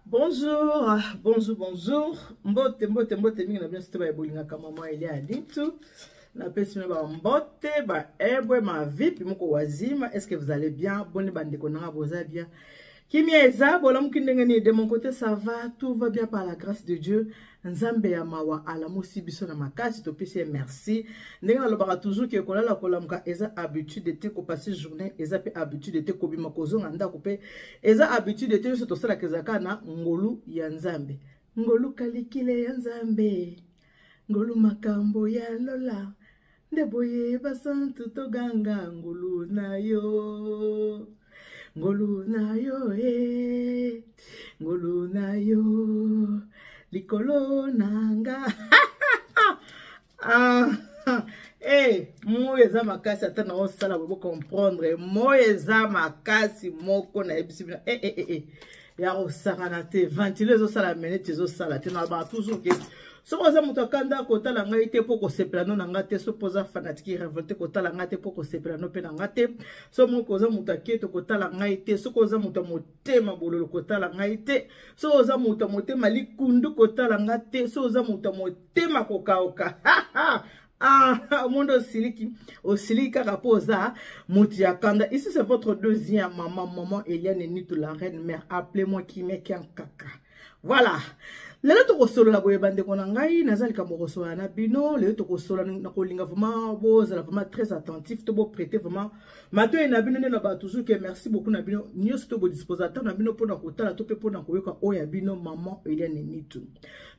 Bonjour, bonjour, bonjour. Mbote, mbote, mbote mingi na bino surtout ba bolingaka maman Elia Alintu. Na pesi bino ba mbote, ba ebwe, ma vipi moko wazima. Est-ce que vous allez bien? Boni bandeko nanga boza bien. Kimia eza bolamuki ndenge nini? De mon côté ça va, tout va bien par la grâce de Dieu. Nzambe ya mawa alamusi biso na makasi topesi ye merci. Ndenge nalobaka toujours ke kolala kolamuka eza habitude te, kopasser journée eza pe habitude te, kobima kozonga ndako pe eza habitude te. Nyonso tosalaka ezalaka na ngolu ya Nzambe. Ngolu kalikile ya Nzambe, ngolu makambo ya lola, nde boye basantu toganga ngolu na yo, ngolu na yo e, ngolu na yo likolo na nga. Ah, eh, moi eza makasi ata na osala bo comprendre, moi eza makasi moko nayebisi bino eh, eh, eh, eh. Ya kosakana te, ventilo ezosala minute ezosala te. Nalobaka toujours ke soki oza moto akanda kotala ngai te mpo kosepela no na ngai te, soki oza fanatike revolte kotala ngai te mpo kosepela no mpe na ngai te, soki moko oza moto aketo kotala ngai te, soki oza moto ya motema bololo kotala ngai te, soki oza moto ya motema likundu kotala ngai te, soki oza moto ya motema kokauka. Ah, monde osiliki, osiliki kaka mpo oza moto ya kanda. Ici c'est votre deuxième maman, maman Eliane Nitu, la reine mère, appelez-moi Kimia Kaka. Voilà. Lelo tokosolola boye bandeko na ngai, naza likambo kosolola na bino. Lelo tokosolola na kolinga vraiment bozala vraiment très attentif, to bo prêter vraiment matoyi na bino. Nde na ba toujours que merci beaucoup na bino nyonso to bodispose ata na bino mpona kotala to mpe mpona koyoka oyo ya bino maman Eliane Nitu.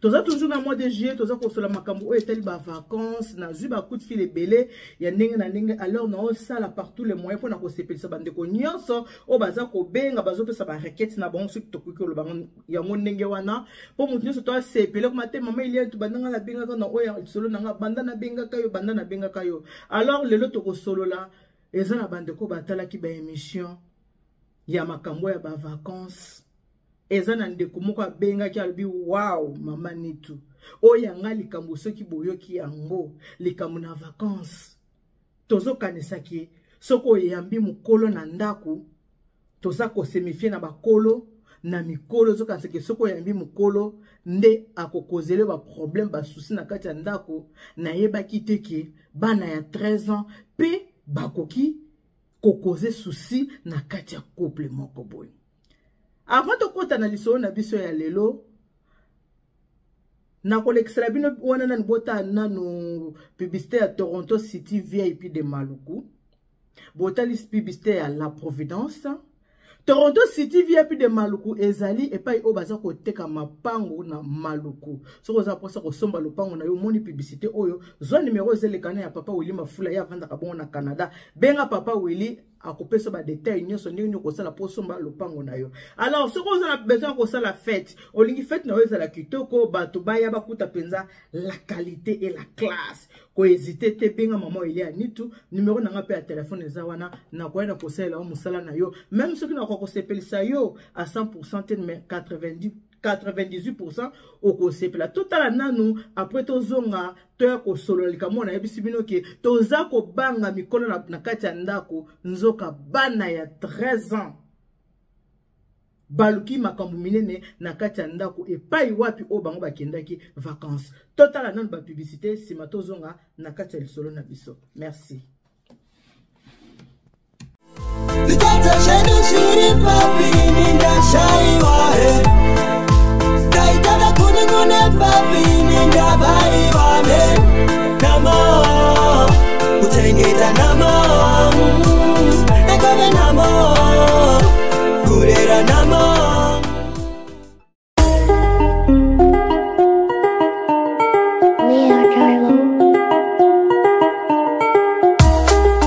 Toza toujours na mois de juillet, toza kosola makambo oyo etali ba vacances. Nazwi ba coup de fil ebele ya ndenge na ndenge, alors naosala par tous les moyens mpona kosepelisa bandeko nyonso oyo baza kobenga, bazopesa ba requête na bango, soki tokoki koloba yango ndenge wana, mpo moto nyonso to asepele koma te. Mama Eliane, to banda nga nabengaka na oyo lisolo na nga, banda nabengaka yo, banda nabengaka yo. Alors lelo tokosolola eza na bandeko batalaki ba émission ya makambo ya ba vacances. Eza na ndeko moko abengaki, alobi wow, mama Nitu, oyo yanga likambo soki boyoki yango, likambo na vacances tozokanisaki soki oyambi mokolo na ndako, toza kosemifie na bakolo na mikolo, ozokanisaki soki oyambi mokolo nde akokozele baproblème basusi na kati ya ndako. Nayebaki te ke bana ya 13 ans mpe bakoki kokoze susi na kati ya couple moko boye. Avant tokota na lisolo na biso ya lelo, nakolekisela bino wana nani botala nanu publicité ya Toronto City VIP de Maluku, botali publicité ya La Providence. Toronto City VIP de Maluku ezali epai oyo baza koteka mapango na Maluku. Soki oza mposa kosomba lopango na yo, omoni publicité oyo, zwa numero ezelekana ya papa Willy Mafula, ye avandaka bongo na Canada. Benga papa Willy, akopesa ba détail nyonso ndenge nini okosala mpo osomba lopango na yo. Alors soki oza na besoin ya kosala fête, olingi fête na yo ezala kitoko, bato baya bakuta mpenza la qualité et la classe, kohésite te, benga mama Elia Nitu. Numero na nga mpe ya telefone eza wana. Nakoya na kosalela yo mosala na yo, même soki nakoka kosepelisa yo à 100% te, mais 90 98% okosepela. Totala nanu, après tozonga toya kosolola likambo nayebisi bino ke toza kobanga mikolo na kati ya ndako, nzoka bana ya 13 ans baluki makambo minene na kati ya ndako epai wapi oyo bango bakendaki vacances. Totala nanu ba publicité, nsima tozonga na kati ya lisolo na biso. Merci.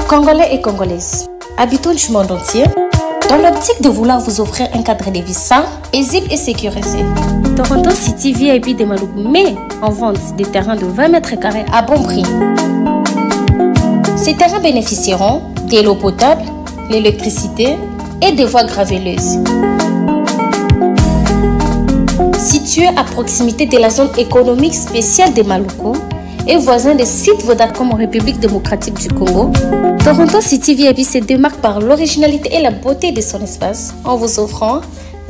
Congolais et Congolaises, habitants du monde entier, dans l'optique de vouloir vous offrir un cadre de vie sain, paisible et sécurisé. Toronto City VIP de Maluku met en vente des terrains de 20 mètres carrés à bon prix. Ces terrains bénéficieront de l'eau potable, l'électricité et des voies graveleuses. Situé à proximité de la zone économique spéciale de Maluku et voisin des sites Vodacom en République démocratique du Congo, Toronto City VIP se démarque par l'originalité et la beauté de son espace en vous offrant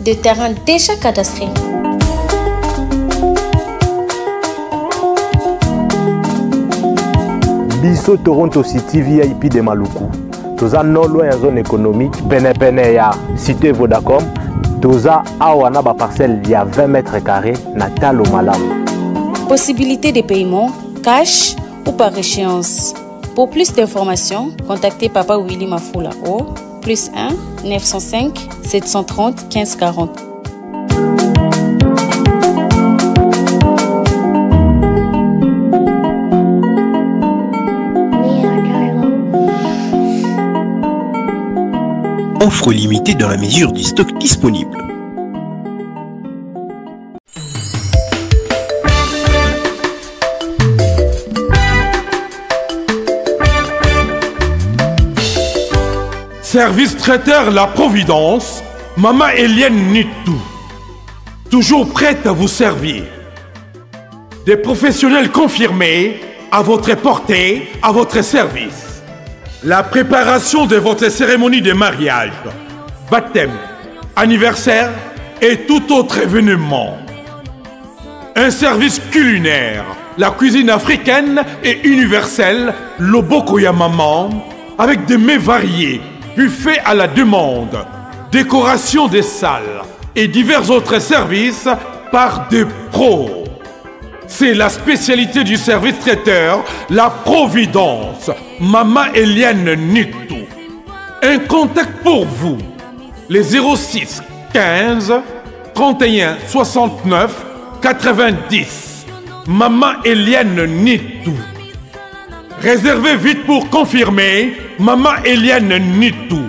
De terrains déjà cadastrés. Biso Toronto City VIP de Maluku. Toza non loin ya zone économique, pene pene ya cité Vodacom. Toza awa na ba parcelle ya 20 mètres carrés na talo malamu. Possibilité de paiement cash ou par échéance. Pour plus d'informations, contactez Papa Willy Mafoula au plus 1 905 730 1540. Offre limitée dans la mesure du stock disponible. Service traiteur La Providence, Maman Eliane Nitou. Toujours prête à vous servir. Des professionnels confirmés à votre portée, à votre service. La préparation de votre cérémonie de mariage, baptême, anniversaire et tout autre événement. Un service culinaire, la cuisine africaine et universelle, Loboko Maman, avec des mets variés, buffet à la demande, décoration des salles et divers autres services par des pros. C'est la spécialité du service traiteur, la Providence, Mama Eliane Nitou. Un contact pour vous, les 06 15 31 69 90. Maman Eliane Nitou. Réservez vite pour confirmer, Maman Eliane Nitou.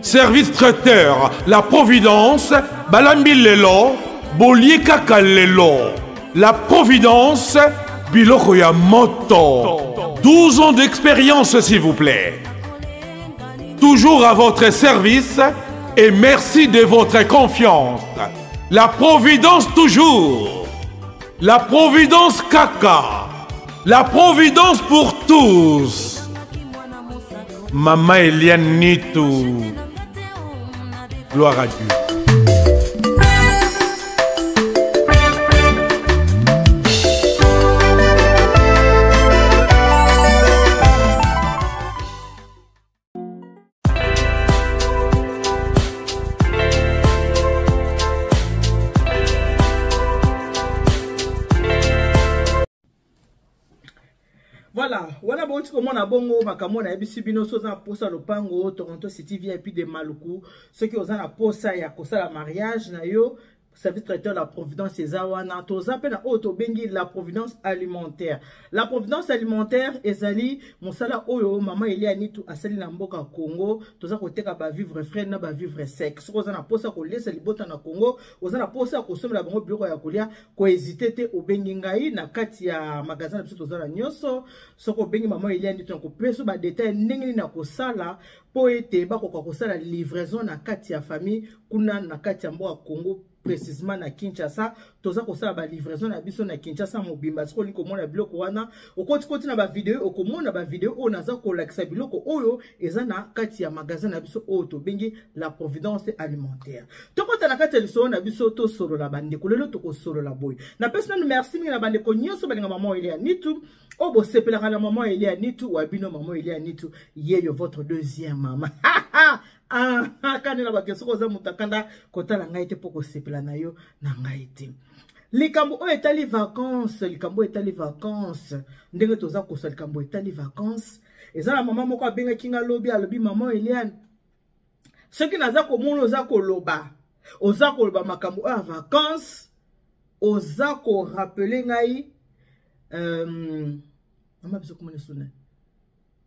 Service traiteur, la Providence, Balambi Lelo, Bolier Kaka Lelo. La Providence, Biloko ya Moto. 12 ans d'expérience, s'il vous plaît. Toujours à votre service et merci de votre confiance. La Providence toujours. La Providence Kaka. La Providence pour tous. Maman Eliane Nitou. Gloire à Dieu. Voilà, wana bouti komona bongo makambo nayebisi bino. So oza na posa lopango Toronto City VIP de Maluku, soki oza na posa ya kosala mariage na yo, service traiteur La Providence eza wana. Toza mpe na oyo tobengi La Providence alimentaire. La Providence alimentaire ezali mosala oyo mama Elia Nitu asali na mboka Congo. Toza koteka bavivre frais na bavivre sec. Soki oza na posa kolesa libota na Congo, oza na posa ya kosomela bango biloko ya kolia, kohésiter te, obengi ngai na kati ya magasin na biso. Toza na nyonso. Soki obengi mama Elia Nitu, na kopesa badétails ndenge nini na kosala mpo ete bakoka kosala livraison na kati ya famille kuna na kati ya mboka Congo, précisément na Kinshasa. Toza kosala balivraison na biso na Kinshasa mobimba. Soki olingi komona biloko wana, okotikoti na bavideo, okomona bavideo oyo naza kolakisa biloko oyo eza na kati ya magasin na biso oyo tobengi La Providence alimentaire. Tokota na kati ya lisolo na biso, tosolola bandeko. Lelo tokosolola boye. Napesi nanu merci mingi na bandeko nyonso balinga mama Elia Nitu, oyo bosepelaka na mama Elia Nitu wa bino. Mama Elia Nitu yeyo, votre deuxième mama. Kanela bake, soki oza moto akanda, kotala ngai te mpo kosepela na yo na ngai te. Likambo oyo etali vacance, likambo oyo etali vacance, ndenge toza kosa likambo etali vacance, eza na mama moko abengaki nga lobi, alobi: "Mama Eliane, soki naza komona oza koloba makambo oyo ya vacance, oza korappeler ngai mama biso komona esuna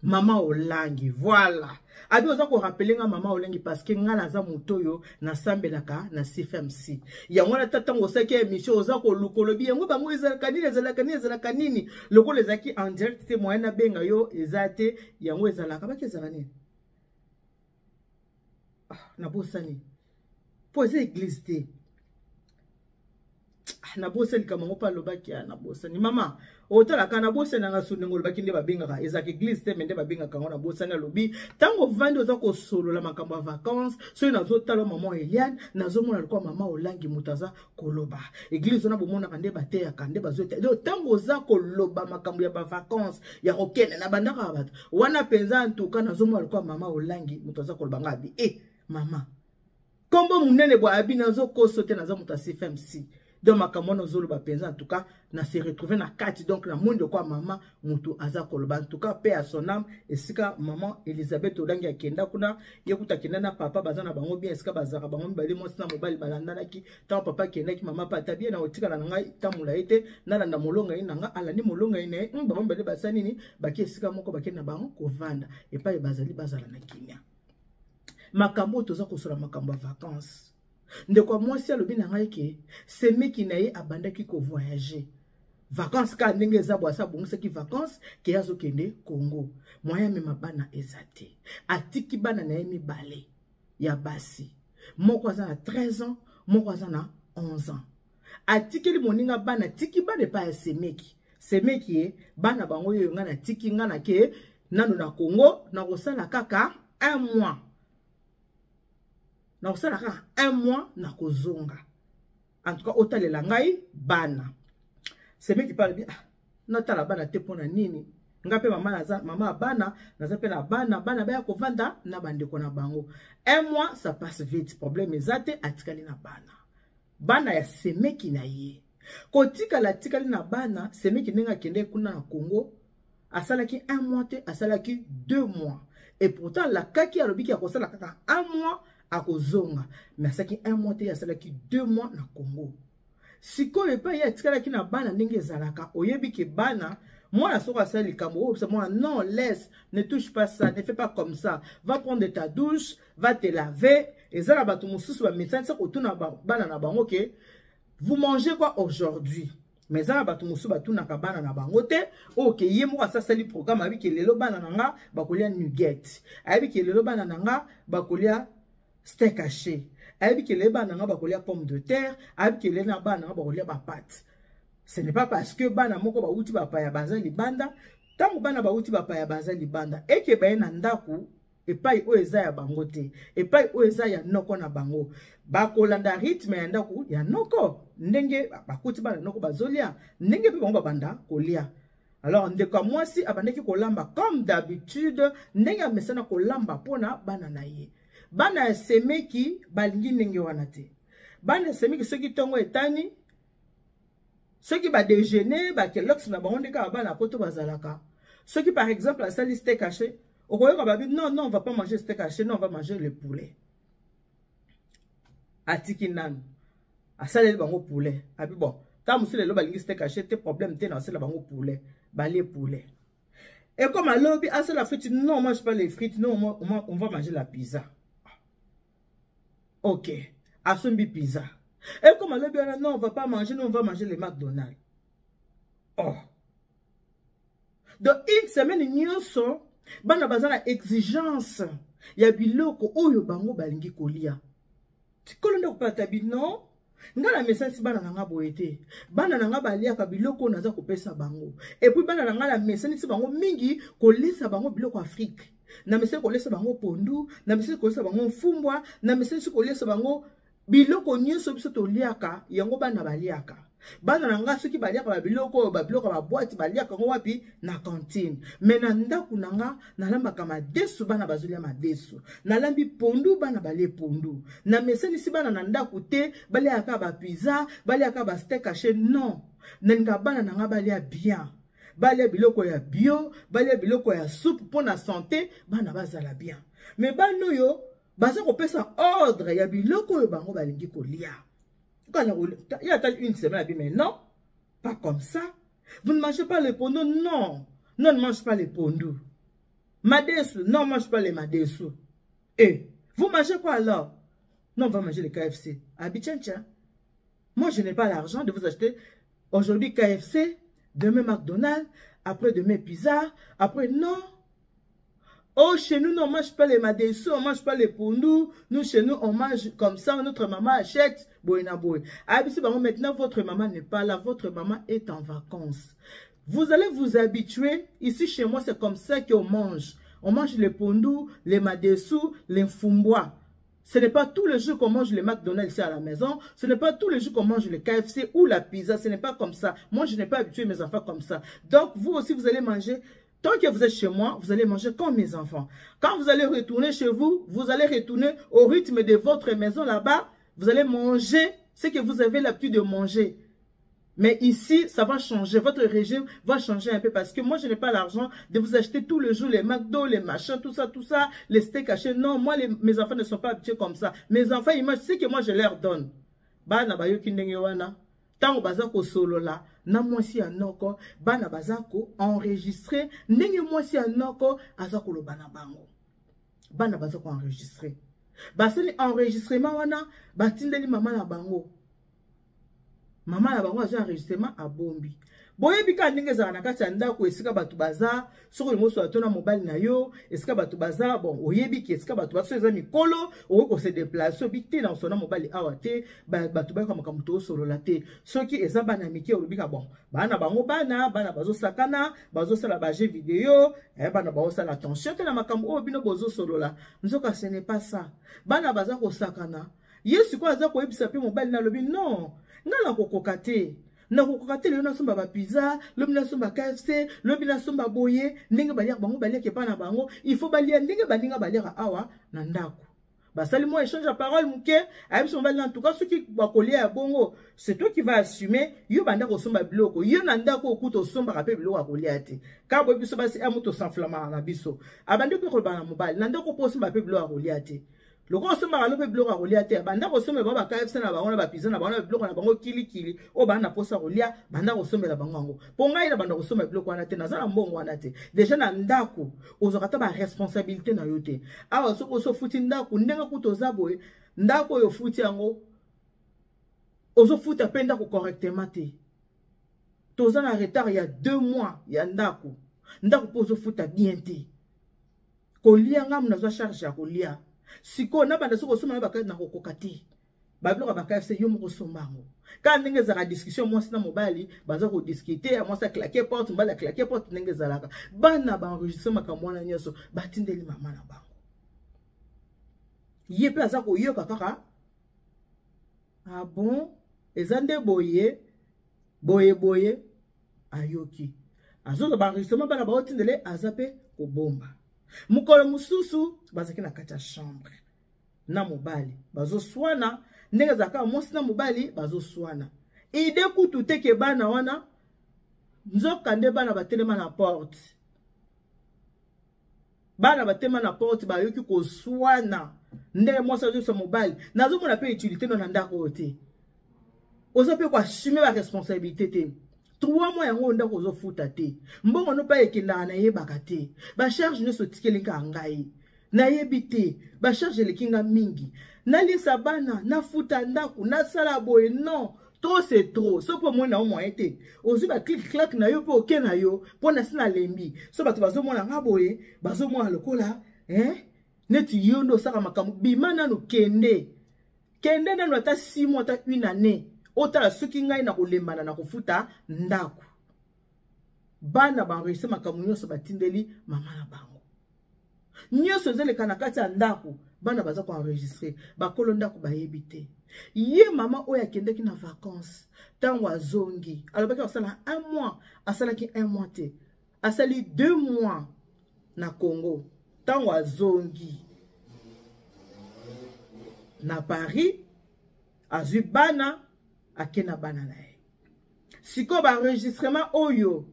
mama Olangi." Voilà, abi oza korappeler nga mama Olangi parce que nga naza moto oyo nasambelaka na CFMC. Yango wana, ta ntango osalaki émission, oza koluka, olobi yango bango ezalaka nini, ezalaka nini, ezalaka nini. Lokola ezalaki en direct te, moyen nabenga yo eza te. Yango ezalaka baki, ezalaka nini? Ah, nabosani mpo eza église te. Ah. Ah, nabosani likambo yango mpe alobaki ah, nabosani mama otalaka nabosani nanga so ndenge olobaki nde babengaka ezalaka eglise te me nde babengaka yango nabosani alobi ntango ovandi oza kosolola makambo ya vacance soki nazotala mama Eliane, nazomona lokola mama Olangi moto aza koloba. Eglise wana bomonaka nde bateyaka nde bazote. Donc ntango oza koloba makambo ya bavacance ya kokende na bandako ya bato wana mpenza, ntuka nazomona lokola mama Olangi moto aza koloba. Nga abi e mama nkombo monene bwa abi nazokoso te, naza moto ya CFMC. Donc makambo wana ozoloba mpenza, en tout cas na se retrouve na kati. Donc namoni lokola mama moto aza koloba. En tout cas, paix à son âme. Esika mama Elizabeth Olangi akenda kuna, ye kuta akenda na papa, baza na bango bien. Esika bazalaka bango mibale, mwasi na mobali, balandanaki. Ntango papa akendaki, mama mpe ata bien na kotikala na ngai tambola ye te, nalanda molonga ye na nga. Alandi molonga ye na ye, bango mibale basali nini? Bake esika moko, bakende na bango kovanda epai bazali, bazala na kimia. Makambo oyo toza kosola, makambo ya vacances, ndeko ya mwasi alobi na ngai ke semeki na ye abandaki kovoyage vacances kaka ndenge eza bwasi abongisaki vacances ke azokende Congo. Moyen amema bana eza te. Atiki bana na ye mibale ya basi, moko aza na 13 ans, moko aza na 11 ans. Atikeli moninga bana, atiki bana epai ya semeki. Semeki ye bana bango oyo ngai natiki, ngai nake nano na Congo, nakosala kaka un mois, nakosala kaka un mois, nakozonga. En tout cas otalela ngai bana. Semeki mpe alobi: ah, natala bana te mpo na nini? Nga mpe mama, naza mama ya bana, naza mpe na bana. Bana baya kovanda na bandeko na bango. Un mois, ça passe vite, problème eza te. Atikali na bana, bana ya semeki na ye. Kotikala atikali na bana semeki, ndenge akende kuna na Congo, asalaki un mois te, asalaki 2 mois. Et pourtant alakaki, alobiki akosala kaka un mois, akozonga. Mais asalaki un mois te, asalaki 2 mois na Congo. Sikoyo epai ye atikalaki na bana, ndenge ezalaka, oyebi ke bana, mwana soko asali likambo oyo, mwana: non, laisse, ne touche pas ça, ne fais pas comme ça, va prendre ta douche, va te laver. Eza na bato mosusu bamesanisa kotuna bana na bango ke: vous mangez quoi aujourd'hui? Mais eza na bato mosusu batunaka bana na bango te. Oyo ke ye moko asasali programme, ayebi ke lelo bana na nga bakolia nugget, ayebi ke lelo bana na nga bakolia steak haché, ayebi ke lelo bana na nga bakolia pomme de terre, ayebi ke lelo na bana na nga bakolia bapâtes. Ce n'est pas parce que bana moko bauti bapaya, baza libanda. Ntango bana bauti bapaya, baza libanda, eke baye na ndako epai oyo eza ya bango te, epai oyo eza ya noko na bango, bakolanda rythme ya ndako ya noko. Ndenge bakuti bana noko bazolia, ndenge mpe bango babanda kolia. Alors ndeko ya mwasi abandaki kolamba comme d'habitude, ndenge amesana kolamba mpona bana na ye. Bana ya semeki balingi ndenge wana te. Bana ya semeki, soki ntongo etani, soki badéjeuner, bakellogg's na bango, nde kaka bana poto bazalaka. Soki par exemple asali steak haché, okoyoka babi: non, non, on va pas manger steak haché, non, on va manger le poulet. Atiki nanu asaleli bango poulet. Abi: bon, ntango mosusu lelo balingi steak haché te, problème te, na asala bango poulet. Balie poulet. Et comme alobi asala frite: non, on mange pas les frites, non, on va manger la pizza. Ok, asombi pizza. Et comme alobi wana: non, on va pas manger, non, on va manger les McDonald. Oh, donc une semaine nyonso bana baza na exigence ya biloko oyo bango balingi kolia. Tikolo nde kopata bino, nga na mesanisi bana na nga boye te. Bana na nga baliaka biloko oyo naza kopesa bango. Et puis bana na nga, na mesanisi bango mingi kolesa bango biloko Afrique. Na mesani kolesa bango pondu, na mesani kolesa bango mfumbwa, na mesanisi kolesa bango biloko nyonso biso toliaka, yango bana baliaka. Bana na nga soki baliaka babiloko oyo, babiloko ya baboîte, baliaka yango wapi? Na cantine. Mais na ndako na nga, nalambaka madesu, bana bazolia madesu. Nalambi pondu, bana balie pondu. Namesanisi bana na ndako te baliaka bapizza, baliaka basteak haché, non. Nalingaka bana na nga balia bien, balia biloko ya bio, balia biloko ya soupe mpo na santé, bana bazala bien. Mais bana oyo baza kopesa ordre ya biloko oyo bango balingi kolia. Il a une semaine, il a dit: mais non, pas comme ça. Vous ne mangez pas le pondo? Non. Non, ne mange pas les pondu. Madesu? Non, ne mange pas les madesu. Et vous mangez quoi alors? Non, on va manger le KFC. Abi tiens, tiens. Moi, je n'ai pas l'argent de vous acheter aujourd'hui KFC, demain McDonald's, après demain pizza, après non. Oh, chez nous, on ne mange pas les madessous, on ne mange pas les pondous. Nous, chez nous, on mange comme ça. Notre maman achète. Boy na boy. Ah, maintenant, votre maman n'est pas là. Votre maman est en vacances. Vous allez vous habituer. Ici, chez moi, c'est comme ça qu'on mange. On mange les pondous, les madessous, les mfumbois. Ce n'est pas tous les jours qu'on mange les McDonald's ici à la maison. Ce n'est pas tous les jours qu'on mange le KFC ou la pizza. Ce n'est pas comme ça. Moi, je n'ai pas habitué mes enfants comme ça. Donc, vous aussi, vous allez manger. Tant que vous êtes chez moi, vous allez manger comme mes enfants. Quand vous allez retourner chez vous, vous allez retourner au rythme de votre maison là-bas. Vous allez manger ce que vous avez l'habitude de manger. Mais ici, ça va changer. Votre régime va changer un peu parce que moi, je n'ai pas l'argent de vous acheter tous les jours les McDo, les machins, tout ça, les steaks hachés. Non, moi, mes enfants ne sont pas habitués comme ça. Mes enfants, ils mangent ce que moi, je leur donne. Bana bayoki ndenge wana. Tango baza ko solola, na mwasi ya noko, bana baza ko enregistrer ndenge mwasi ya noko aza koloba na bango. Bana baza ko enregistrer. Basali enregistrement wana, batindeli mama na bango. Mama na bango azwi enregistrement abombi. Boyebi kaka ndenge ezalaka na kati ya ndako esika bato baza, soki olingi osola to na mobali na yo, esika bato baza, bon, oyebi ke esika bato baza, soki eza mikolo, okoki kose déplacer, oyebi te na kosolola na mobali awa te, bato bayoka makambo tozosolola te. Soki eza bana mike, olobi ka bon, bana bango bana, bana bazosakana, bazosala ba jeux vidéo, bana bazosala attention te na makambo oyo bino bozosolola. Nzoka ce n'est pas ça. Bana baza kosakana. Ye sikoyo aza koyebisa mpe mobali na alobi non, nga nakokoka te. Nakokoka te lelo nasomba ba pizza, lobi nasomba KFC, lobi nasomba boye, ndenge baliaka bango baliaka epai na bango, il faut balia ndenge baninga baliaka awa na ndako. Basali mwa échange ya parole moke, ayebisi mobali na en tout cas soki bakolia ya bongo, c'est toi qui vas assumer, yo banda kosomba biloko, yo na ndako okuta osombaka mpe biloko ya kolia te. Kaka boye biso basi amu tosenflamaka na biso. Abandi mpe koloba na mobali, na ndako mpo osomba mpe biloko ya kolia te. Lokola osombaka no mpe biloko ya kolia te, banda kosombela bango ba KFC na bango na ba pizza na bango na biloko na bango kilikili oyo banda na posa kolia, banda kosombela bango yango. Po ngai na banda kosomba biloko wana te, naza na mbongo wana te. Deja na ndako ozwaka ata ba responsabilité na yo te. Awa soki oso ofuti ndako, ndenge kutu oza boye, ndako oyo ofuti yango ozofuta mpe ndako correctement te. Toza na retard ya 2 mois ya ndako. Ndako mpe ozofuta bien te. Kolia ngamu nazwa charge ya kolia. Sikoyo na banda soki osomba na bakati na kokoka te. Ba biloko ya ba KFC yo moko osomba yango. Kaka ndenge ezalaka discussion mwasi na mobali baza ko discuter, ya mwasi a claquer porte, mobali a claquer porte, ndenge ezalaka. Bana ba enregistrer makambo wana nyonso, batindeli mama na bango. Ye pe aza koyoka kaka, ah bon, eza nde boye, boye boye, ayoki. Azoza ba enregistrement bana baotindele, aza pe kobomba. Mokolo mosusu bazalaki na kati ya chambre na mobali bazoswana, ndenge ezalaka mwasi na mobali bazoswana. Ide kutu te ke bana wana, nzoka nde bana batelema na porte. Bana batema na porte bayoki koswana ndenge mwasi azoyebisa mobali, nazomona pe utilité no na ndako oyo te. Oza pe koassumer ba responsabilité te. 3 mois yango ndako ozofuta te. Mbongo no pa ekendaka nayebaka te. Ba charge nyonso otikeli kaka ngai. Nayebi te. Ba charge eleki nga mingi. Nalisa bana, nafuta ndako, nasala boye, non. Trop c'est trop. Soki omoni na yo moyen te, ozwi ba clic clac na yo pe oke na yo, po na si nalembi. So bato bazomona nga boye, bazomona lokola, hein? Neti yo nde osaka makambo, bima nanu kende. Kende nanu ata 6 mois, ata une année. Otala soki ngai na kolembana na kofuta ndako. Bana ba enregistré makambo nyonso batindeli mama na bango. Nyonso ezeleka na kati ya ndako, bana baza ko enregistrer, bakolo ndako bayebi te. Ye mama oyo akendaki na vacances, tango azongi, alobaki asala 1 mois, asalaki 1 mois te. Asali 2 mois na Congo. Tango azongi na Paris, azwi bana, ake na bana na ye. Sikoyo ba enregistrement oyo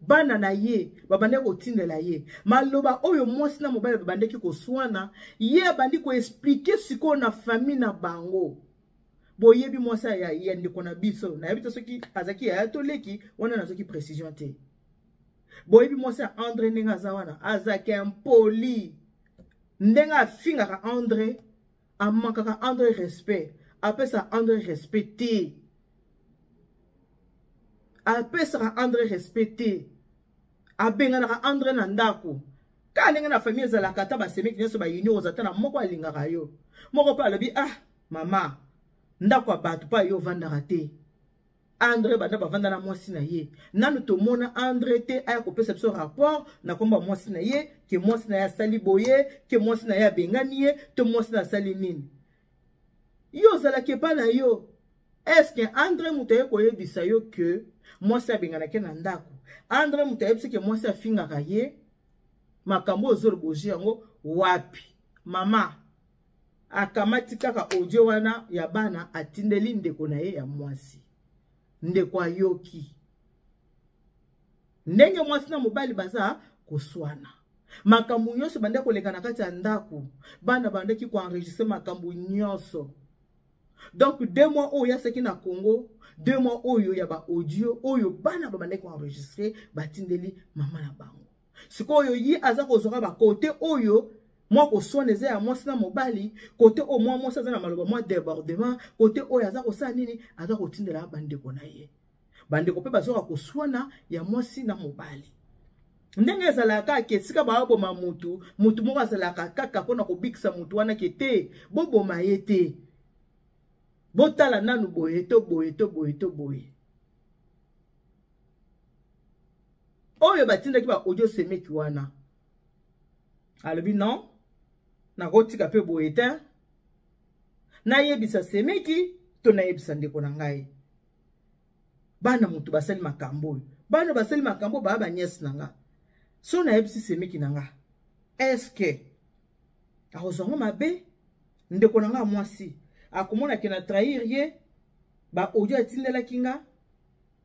bana na ye babandaki kotindela ye, maloba oyo mwasi na mobali babandaki koswana, ye abandi koexplike sikoyo na famille na bango. Boyebi mwasi ya ndeko na biso, nayebi te soki azalaki yaya to leki, wana nazwaki précision te. Boyebi mwasi ya André ndenge aza wana, azalaki impoli, ndenge afingaka André, amankaka André respect, apesa André respect te. Apesaka André respect te. Abenganaka André na ndako. Kaka ndenge na famille ezalaka, ata basemeki nyonso bayini, oza ata na moko alingaka yo. Moko mpe alobi, ah mama, ndako ya bato mpo ayo ovandaka te. Andre banda bavanda na mwasi na ye, nanu tomona Andre te aya kopesa biso rapport na komba mwasi na ye, ke mwasi na ye asali boye, ke mwasi na ye abengani ye, to mwasi na asali nini. Yo ozalaki epa na yo, eske Andre moto aye koyebisa yo ke mwasi abenganaki na ndako? Andre moto ayebisi ke mwasi afingaka ye? Makambo oyo ozoloba ozwi yango wapi? Mama akamati kaka audio wana ya bana, atindeli ndeko na ye ya mwasi. Ndeko ayoki ndenge mwasi na mobali baza koswana, makambo nyonso bandaki koleka na kati ya ndako, bana bandaki koenregistre makambo nyonso. Donc 2 mois oyo asaki na Congo, 2 mois oyo ya baaudio oyo bana babandaki koenregistre, batindeli mama na bango. Sikoyo ye aza kozwaka bakote oyo mwa koswana eza ya mwasi na mobali, kote oyo mwa mwasi aza na maloba mwa débordement, kote oyo aza kosala nini, aza kotindela bandeko na ye. Bandeko mpe bazwaka koswana ya mwasi na mobali. Ndenge ezalaka kaka, esika baboma mutu, mutu moko azalaka kaka mpona kobikisa mutu wana, ke te, boboma ye te, botala nanu boye to boye to boye to boye. Oyo batindaki ba audio, semeki wana alobi non, nakotika mpe boye te, nayebisa semeki to nayebisa ndeko na ngai. Bana motu basali makambo oyo, bana basali makambo oyo, baya baniese na nga. So nayebisi semeki na nga, eske akozwa ngo mabe? Ndeko na nga mwasi akomona ke na trahir ye, baaudio atindelaki nga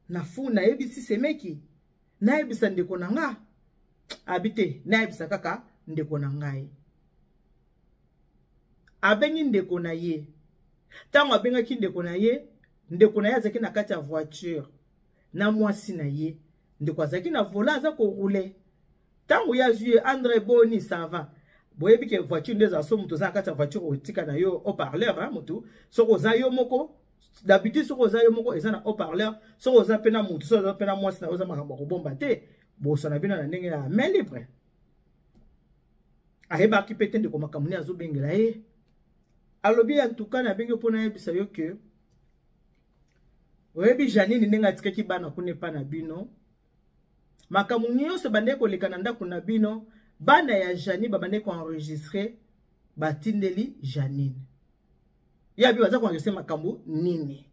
na fu. Nayebisi semeki, nayebisa ndeko na nga? Abi te, nayebisa kaka ndeko na ngai. Abengi ndeko na ye. Ntango abengaki ndeko na ye, ndeko na ye azalaki na kati ya voiture na mwasi na ye. Ndeko azalaki na volant, aza korouler. Ntango ye azwi ye, Andre, boni, ça va? Boyebi ke voiture nde ezala so moto oza na kati ya voiture, otika na yo haut-parleur. Motu soki oza yo moko, d'habitude soki oza yo moko eza na haut-parleur. Soki oza mpe na motu, soki oza mpe na mwasi na yo, oza makambo ya kobomba te, bosana bino na ndenge ya main libre. Ayebaki mpe te ndeko makambo nini azobengela ye. Alobi, en tout cas nabengi mpo nayebisa yo ke oyebi Janine ndenge atikaki bana kuna epa na bino, makambo nyonso bandeki koleka na ndako na bino, bana ya Janine babandeki koenregistre, batindeli Janine. Ye abi baza koenregistre makambo nini?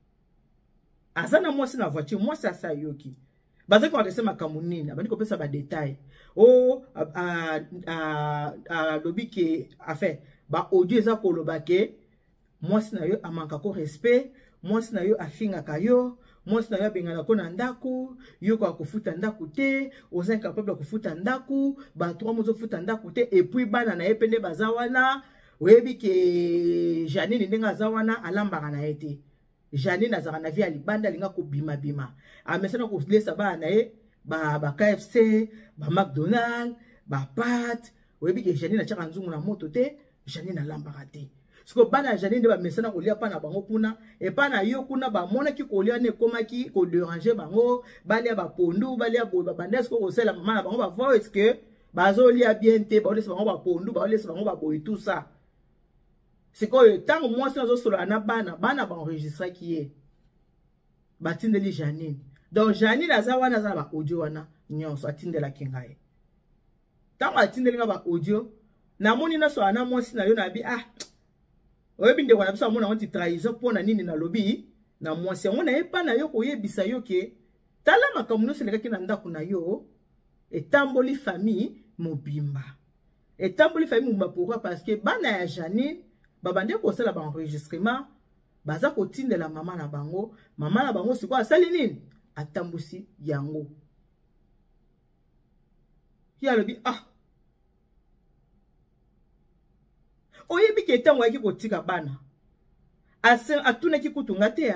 Aza na mwasi na voiture, mwasi asa ayoki bazali koenregistre makambo nini. Abandi kopesa badetail o alobi ke, enfin, baaudio eza koloba ke mwasi na yo amanka ko respect, mwasi na yo afingaka yo, mwasi na yo abengana ko na ndako, yo koka kofuta ndako te, oza incapable ya kofuta ndako, bato wana ozofuta ndako te. Et puis bana na ye mpe nde baza wana. Oyebi ke Janine ndenge aza wana, alambaka na ye te. Janine azalaka na vie ya libanda, alinga kobimabima, amesana kolesa bana na ye ba KFC, ba McDonald, bapate. Oyebi ke Janine atiaka nzungu na moto te, Janine alambaka te. Sikoyo bana ya Janine nde bamesana kolia mpa na bango kuna. Epa na yo kuna bamonaki kolia wana ekomaki kodéranger bango, balia bapondu, balia boye. Babanda sikoyo kosala mama na bango bavoice ke bazolia bien te, baolesa bango bapondu, baolesa bango baboye, tout ça. Sikoyo ntango mwasi azosolola na bana, bana baenregistraki ye, batindeli Janine. Donc Janine aza wana, aza na baaudio wana nyonso atindelaki ngai. Ntango atindeli ngai baaudio, namoni nyonso na mwasi na yo. Nabi, ah, oyebi ndeko na biso amona yango ti trahison. Mpo na nini nalobi na mwasi yango, nayepa na yo koyebisa yo ke tala makambo nyonso elekaki na ndako na yo, etamboli famille mobimba, etamboli famille mobimba. Pourquoi? Parce que bana ya Janine babandi kosala baenregistrement, baza kotindela mama na bango. Mama na bango sikoyo asali nini? Atambusi yango. Ye alobi, ah, oyebi ke ntango ayaki kotika bana, atunaki kutu nga te,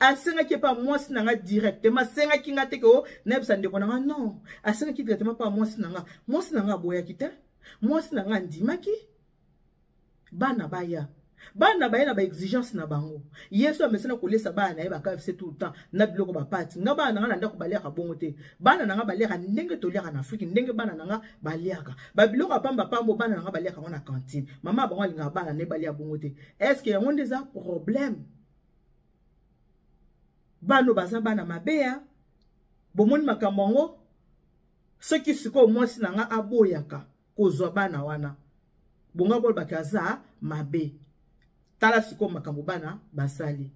asengaki epa mwasi na nga directement. Asengaki nga te ke o nayebisa ndeko na nga, non, asengaki directement mpa mwasi na nga. Mwasi na nga aboyaki te, mwasi na nga andimaki bana baya. Bana baye na ba exigence na bango. Yesu amesana kolesa bana na ye ba KFC tout le temps na biloko ba pati. Nga bana na nga na ndako baliaka bongo te. Bana na nga baliaka ndenge toliaka na Afrique, ndenge bana na nga baliaka. Ba biloko ya pamba pamba bana na nga baliaka ngo na cantine. Mama bango alingaka bana ne balia bongo te. Est-ce que yango nde eza problème? Bano baza bana mabe ya. Bomoni makambo yango? Soki sikoyo mwasi na nga aboyaka kozwa bana wana, bonga bolobaki aza mabe. Tala sikoyo makambo bana basali.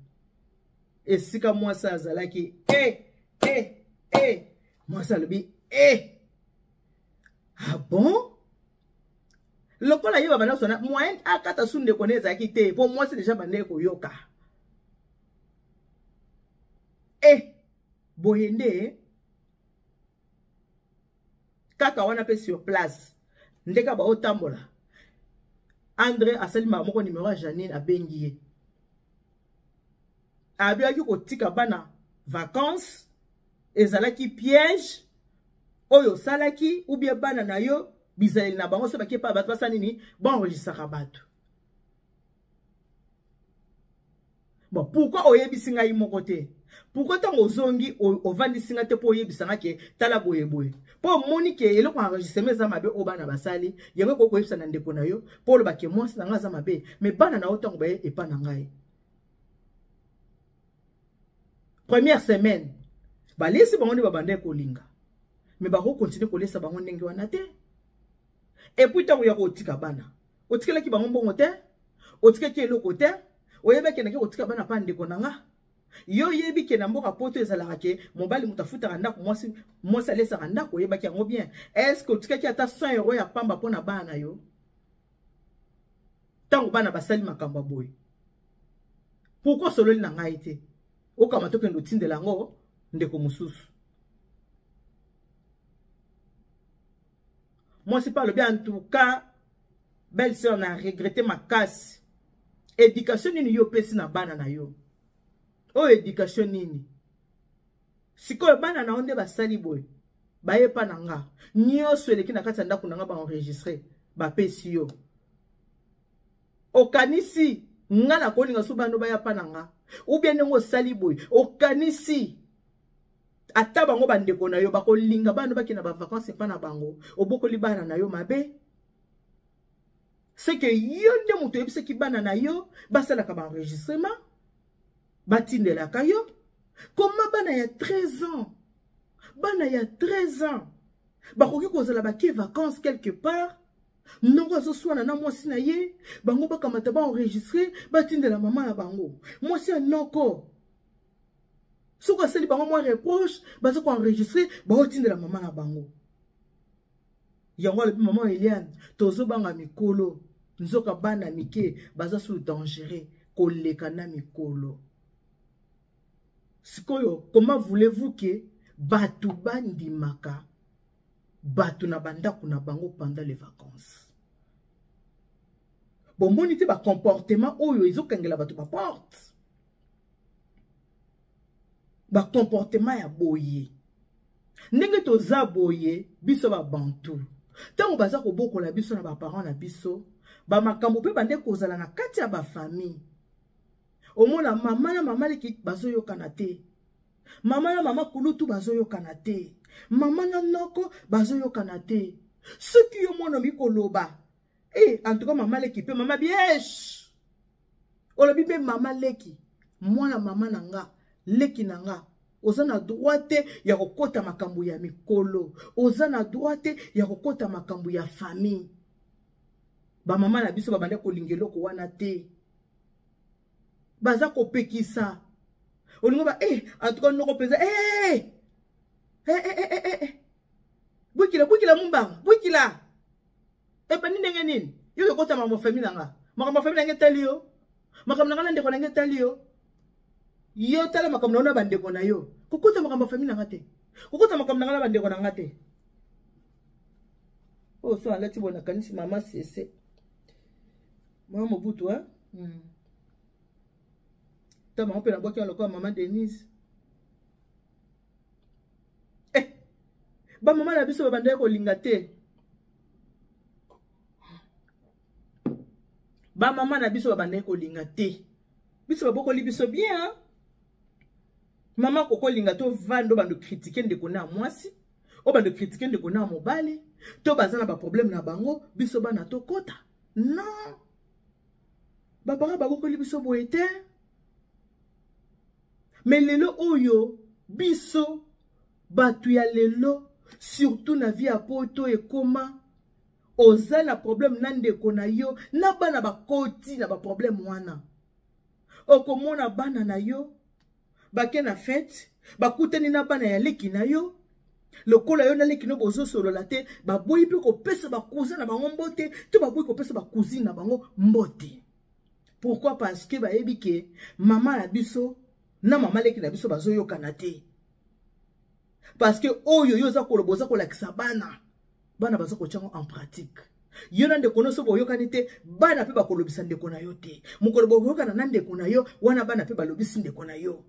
Esika mwasi azalaki e e e, mwasi alobi e, ah bon? Lokola ye babanda koswana, moyen akata su ndeko ne ezalaki te, po mwasi deja bandeki koyoka. E boye nde kaka wana pe sur place ndeka baotambola. Andre asali mama moko numero ya Janine, abengi ye, abiyaki kotika bana vacances ezalaki piège oyo osalaki, ou bien bana na yo bizaleli na bango so bakie pa bato basala nini, baenregistraka bato. Bon, pourquoi oyebisi ngai moko te? Pourquoi ntango ozongi ovandisi ngai te mpo oyebisa ngai ke tala boye boye? Mpo omoni ke eloko ya enregistrement eza mabe oyo bana basali, yango ekoki koyebisa na ndeko na yo mpo oloba ke mwasi na ngai aza mabe, mais bana na yo ntango baye epa na ngai première semaine balesi bango nde babandaki kolinga, mais bakokontinue kolesa bango ndenge wana te. Et puis ntango ya kotika bana, otikelaki bango mbongo te, otikaki eloko te, oyebaki nake kotika bana pa ndeko na nga. Yo oyebi ke na mboka poto ezalaka ke mobali moto afutaka ndako, mwasi, mwasi alesaka ndako, oyebaki yango bien. Est-ce que otikaki ata 100 euro ya pamba mpo na bana na yo? Ntango bana basali makambo ya boye, pourquoi osololi na ngai te? Okama tokende otindela yango ndeko mosusu. Mwasi mpe alobi en tout cas belle sœur na regrette makasi. Éducation nini yo opesi na bana na yo? Oyo éducation nini? Sikoyo bana na yo nde basali boye, baye pa na nga, nyonso eleki na kati ya ndako na nga baenregistre, bapesi yo. Okanisi nga nakolinga so bana baya pa na nga? Ou bien ndenge osali boye, okanisi ata bango bandeko na yo bakolinga bana bakende ba vacances epa na bango? Obokoli bana na yo mabe. C'est que yo nde moto oyebisaki bana na yo basalaka ba enregistrement, batindelaka yo. Koma bana ya 13 ans, bana ya 13 ans bakoki kozala bake vacances quelque part, noko azoswana na mwasi na ye, bango bakamata ba enregistre batindela mama na bango. Mwasi ya noko soki asali bango mwa reproche, baza koenregistre baotindela mama na bango. Yango alobi mama Eliane, tozobanga mikolo, nzoka bana mike baza sous dangereux koleka na mikolo. Sikoyo comment voulez-vous que bato bandimaka bato na bandako na bango pendant les vacances? Bomoni te ba comportement oyo ezokangela bato ba porte, ba comportement ya boye. Ndenge toza boye biso ba bantu, ntango baza kobokola biso na ba parents na biso, ba makambo mpe bande kozala na kati ya ba famille. Omona mama na mama leki bazoyokana te, mama na mama kulutu bazoyokana te, mama na noko bazoyokana te. Soki yo mwana omi koloba, en tout cas mama leki mpe mama biesh, olobi mpe mama leki, mwana mama na nga, leki na nga, oza na droit te ya kokota makambo ya mikolo, oza na droit te ya kokota makambo ya famille. Ba mama na biso babanda kolinga eloko wana te, baza kopekisa. Olingo ba en tout cas noko mpenza, bwikila, bwikila mumbanga, bwikila. Ebandi ndenge nini? Yo kokota makambo ya famille na nga, makambo ya famille na nga etali yo, makambo na nga na ndeko na nga etali yo. Yo tala makambo na yo na bandeko na yo, kokota makambo ya famille na nga te, kokota makambo na nga na bandeko na nga te. Oyo so alati boye nakanisi mama Sese, mama Mobutu, hein? Ta bango mpe nabwaki yango lokola mama Denise. Ba mama na biso babandaki kolinga te. Bamama na biso babandaki kolinga te. Biso babokoli biso bien, hein? Mama kokolinga to vanda obanda kritike ndeko na mwasi, obanda kritike ndeko na mobali, to baza na baproblème na bango, biso bana tokota. Non, bapara babokoli biso boye te. Me lelo oyo biso bato ya lelo, surtout na vie ya poto, ekoma oza na problème na ndeko na yo, na bana bakoti na baproblème wana. Okomona bana na yo bake na fete, bakutani na bana ya leki na yo, lokola yo na leki no bozosolola te, baboyi mpe kopesa bakuza na bango mbote, to baboyi kopesa bacousine na bango mbote. Pourquoi? Parce que bayebi ke mama na biso na mama leki na biso bazoyokana te. Parce que oyo yo oza koloba, oza kolakisa bana, bana baza kotia yango en pratique. Yo na ndeko nyonso boyokani te, bana mpe bakolobisa ndeko na yo te. Mokolo bokoyokana na ndeko na yo wana, bana mpe balobisi ndeko na yo.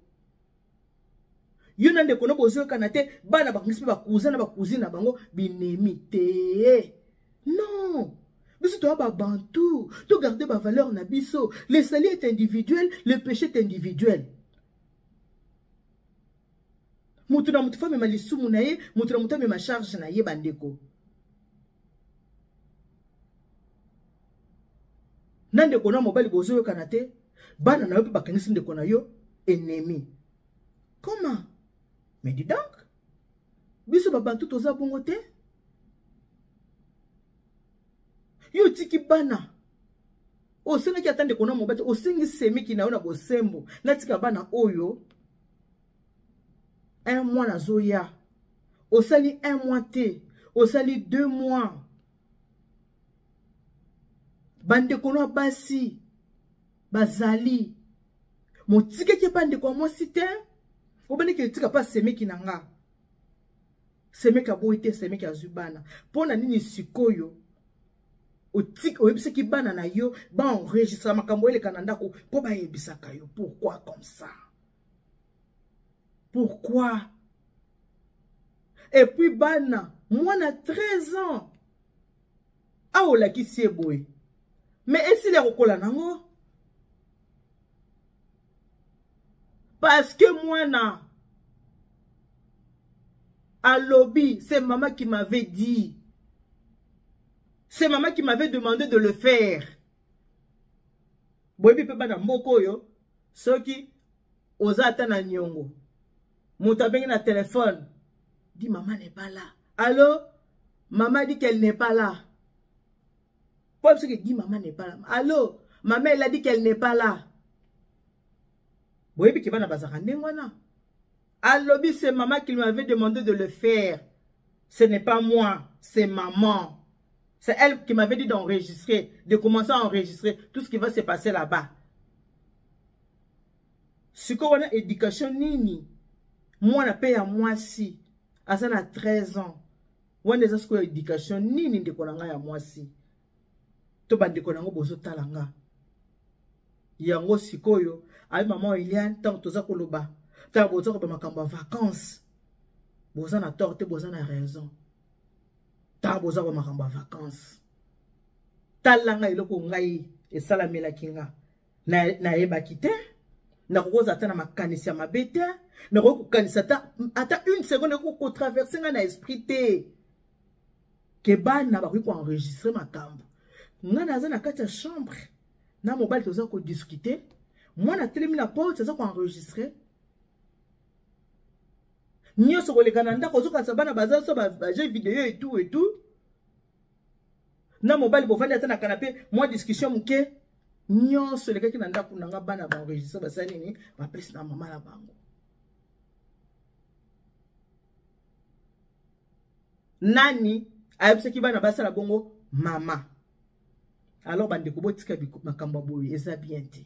Yo na ndeko no bozoyokana te, bana bakongisi mpe bakuza na bacousine na bango binemi te. Non, biso toya babantu, togarde bavaleur na biso. Le salut est individuel, le péché est individuel. Moto na moto fa amema lisumu na ye, moto na moto amema charge na ye. Bandeko na ndeko na mobali bozoyokana te, bana na yo mpe bakangisi ndeko na yo ennemi. Comment? Mais dis donc, biso babantu toza bongo te. Yo otiki bana, osengaki ata ndeko na mobali te, osengi semiki na yo na bosembo, natika bana oyo un mois nazoya. Osali un mois te, osali 2 mois. Bandeko na basi bazali motikaki epa ndeko ya mwasi te, obandaki etika mpa semeki na nga. Semeki aboyi te, semeki azwi bana. Mpo na nini sikoyo oyebisaki bana na yo baenregistra makambo eleka na ndako mpo bayebisaka yo? Pourquoi comme ça? Pourquoi? Et puis bana, mwana 13 ans awa olakisi ye boye, mais esili ya kokola nango, parce que mwana alobi c'est maman qui m'avait dit, c'est maman qui m'avait demandé de le faire. Boyebi mpe bana mboka oyo, soki oza ata na niongo, moto abengi na telefone, dit maman n'est pas là. Allo, maman dit qu'elle n'est pas là. Po soki dit maman n'est pas là. Allo, maman elle a dit qu'elle n'est pas là. Boyebi ke bana bazalaka ndenge wana. Alobi c'est maman qui m'avait demandé de le faire. Ce n'est pas moi, c'est maman. C'est elle qui m'avait dit d'enregistrer, de commencer à enregistrer tout ce qui va se passer là-bas. Sikoyo wana éducation nini? Mwana pe ya mwasi aza na 13 ans, wana eza sikoyo éducation nini? Ndeko na ngai ya mwasi to bandeko nango bozotala nga yango sikoyo, ayi mama Eliane, ntango toza koloba, ntango boza koloba makambo ya vacances, boza na tort te, boza na raison. Ntango boza koloba makambo ya vacances, tala ngai eloko ngai esalamelaki nga, nayebaki te, nakoki ata na makanisi ya mabe te, nakoki kokanisa ata une seconde ekoki kotraverse ngai na esprit te ke bana bakoki koenregistre makambo. Ngai naza na kati ya chambre na mobali, toza kodiskute, mwana atelemi na porte aza koenregistre nyonso koleka na ndako. Ozokanisa bana baza so baje video et tout et tout. Na mobali bovandi ata na canapé, mwa discussion moke, nyonso elekaki na ndako na nga, bana baenregistre, basali nini, bapesi na mama na bango. Nani ayebisaki bana basala bongo? Mama. Alors bandeko, botika makambo ya boye, eza bien te.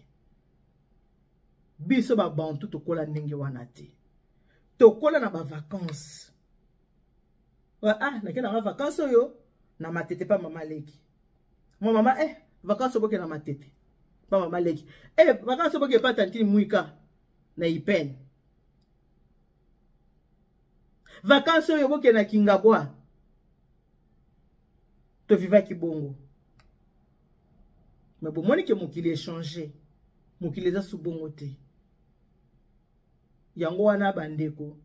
Biso babantu tokola ndenge wana te, tokola na bavacances. Ah, nake nanga vacances oyo na Matete pa mama leki. Mwa mama, vacances oboke na Matete pa mama leki, vacances oboke pa tantine Mwika na Ipene, vacances oyo boke na Kingabwa. Tovivaki bongo. Mais bomoni ke mokili echange, mokili eza su bongo te. Yango wana bandeko,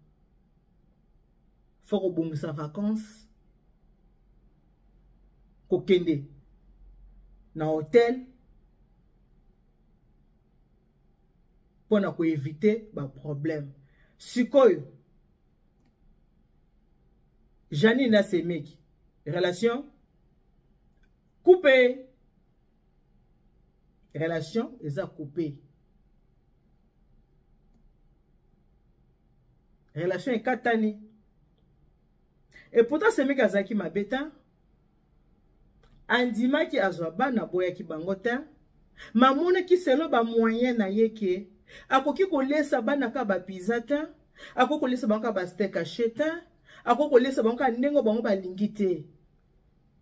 fo kobongisa vacances, kokende na hotel mpo na koevite baproblème. Sikoyo Janine na Semeki, relation coupée. Relation eza coupée. Relation ekatani. Et pourtant Semeki azalaki mabe te. Andimaki azwa bana, aboyaki bango te. Mamonaki selo ba moyen na ye ke akoki kolesa bana ka ba pizza te, akoki kolesa bango ka ba steak haché te, akoki kolesa bango ka ndenge bango balingi te.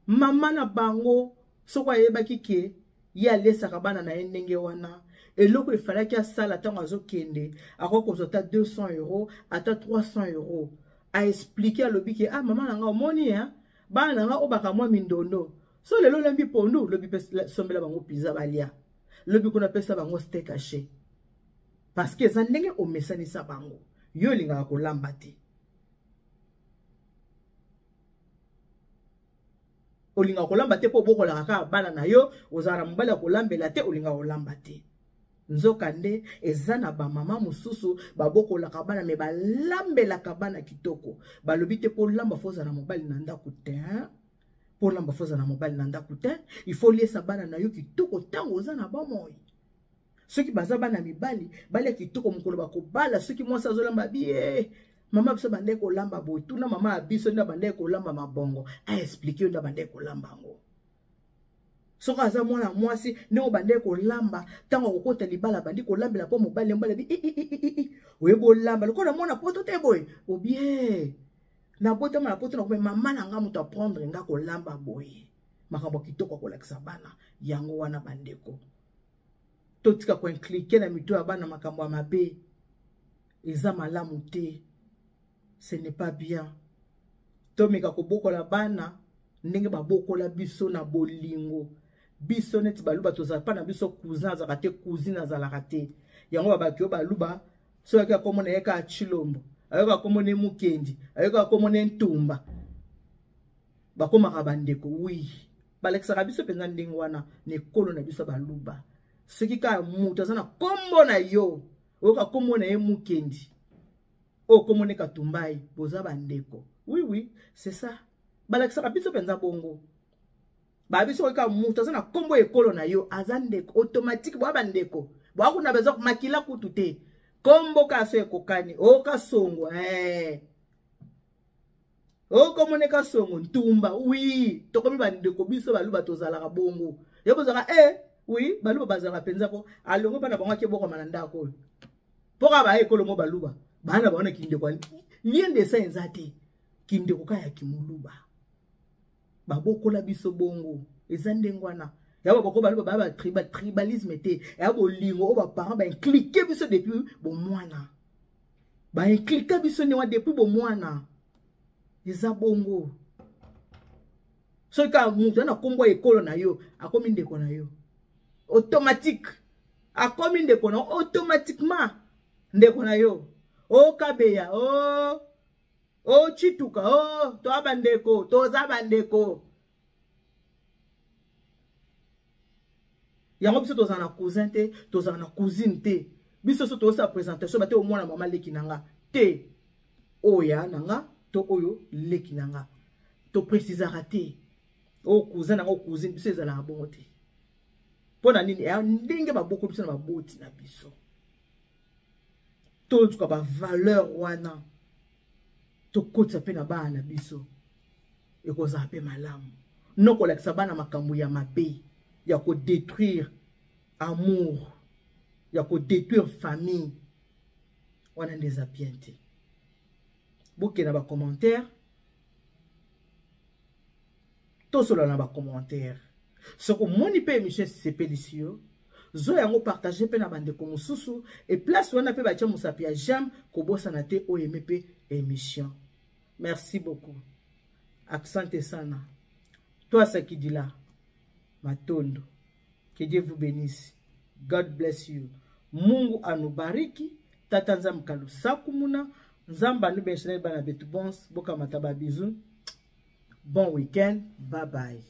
Mama na bango soko ayebaki ke ye alesaka bana na ye ndenge wana, eloko efalaki asala ntango azokende, akoki kozwa ata 200 euros, ata 300 euros. A expliquer, alobi ke ah mama na nga omoni hein, bana na nga oyo baka mwa mindondo, so lelo olambi pondu, lobi pe sombela bango pizza balia, lobi kuna pesa bango steak haché, parce que eza ndenge omesanisa bango, yo olingaka kolamba te. Olingaka kolamba te mpo obokolaka kaka bana na yo, ozala na mobali ya kolambela te, olingaka kolamba te. Nzokande eza na bamama mosusu babokolaka bana me balambelaka bana kitoko. Balobi te mpo olamba fo ozala na mobali na ndako te, mpo olamba fo ozala na mobali na ndako te. Il faut oliesa bana na yo kitoko ntango oza na bomoi. Soki baza bana mibali balia kitoko mokolo bakobala. Soki mwasi azolamba bie, mama biso bandeki kolamba boye, tuna mama ya biso nde bandeki kolamba mabongo, a explique yo nde bandeki kolamba yango. Soki aza mwana mwasi ndenge obandeki kolamba, ntango akokota libala abandi kolambela mpo mobali mobali abi i oyebi olamba lokola mwana poto te boye, obie nabotama na poto nakomi mama na nga moto aprendre nga kolamba boye. Makambo kitoko akolakisa bana yango wana. Bandeko, totika koimplike na mito ya bana makambo ya mabe, eza malamu te, ce n'est pas bien. Tomeka kobokola bana ndenge babokola biso na bolingo. Biso neti baluba tozala pa na biso cousin azalaka te, cousine azalaka te. Yango babaki yo baluba, soki akomona ye kaka Tshilombo, ayoka akomona ye Mukendi, ayoka akomona ye Ntumba, bakomaka bandeko. Oui, balakisaka biso mpenza ndenge wana na ekolo na biso baluba. Soki kaka moto aza na kombo na yo, oyoka kombo na ye Mukendi, oyo kombo ne Katumbai, boza bandeko. Oui, oui, c'est ça. Balakisaka biso mpenza bongo. Ba biso kaka moto aza na kombo ekolo na yo, aza ndeko automatique, boa bandeko. Boa kuna baza makila kutu te. Kombo ka so ekokani, oka songo, eh. Okomone ka songo ntumba, oui, tokomi bandeko biso baluba tozalaka bongo. Yo bozalaka eh, oui, baluba bazalaka mpenza ko alongo bana bango akebokama na ndako oyo. Mpoka ba ekolo mo baluba, bana bango na kindeko lien de sang eza te. Kindeko ka ya kimuluba. Babokola biso bongo, eza ndenge wana. Ya baboko baluba ba ba tribalisme te, ya bolingo oyo ba parents ba impliquer biso depuis bomwana. Ba impliquer biso ndenge wana depuis bomwana. Eza bongo. Soki kaka moto na kombo ya ekolo na yo, akomi ndeko na yo. Automatique. Akomi ndeko na yo automatiquement. Ndeko na yo. O Kabeya, o o Chituka, o toza bandeko, toza bandeko. Yango biso tozala na cousin te, tozala na cousine te. Biso so tozosala présentation bate omwana mama leki na nga te. Oya na nga to oyo leki na nga. To précisera te. O cousin na nga o cousine biso ezalaka bongo te. Mpo na nini? Ya ndenge baboko biso na baboti na biso. Toluka ba valeur wana tokotisa mpe na bana na biso, ekozala mpe malamu. No kolakisa bana makambo ya mabe, ya kodétruire amour, ya kodétruire famille, wana nde eza bien te. Bokende na ba commentaire, tosolola na ba commentaire. Soki omoni mpe émission esepelisi yo, zo yango partage mpe na bandeko mosusu, e place wana mpe batia mosapi ya j'aime, kobosana te oyeme mpe émission. Merci beaucoup. Accente sana. Toi Sakidila. Matondo. Que Dieu vous bénisse. God bless you. Mungu anubariki. Tata Nzambe kalusaku muna. Nzambe anubenishana bana betu bons. Bokamata ba bisous. Bon week-end. Bye bye.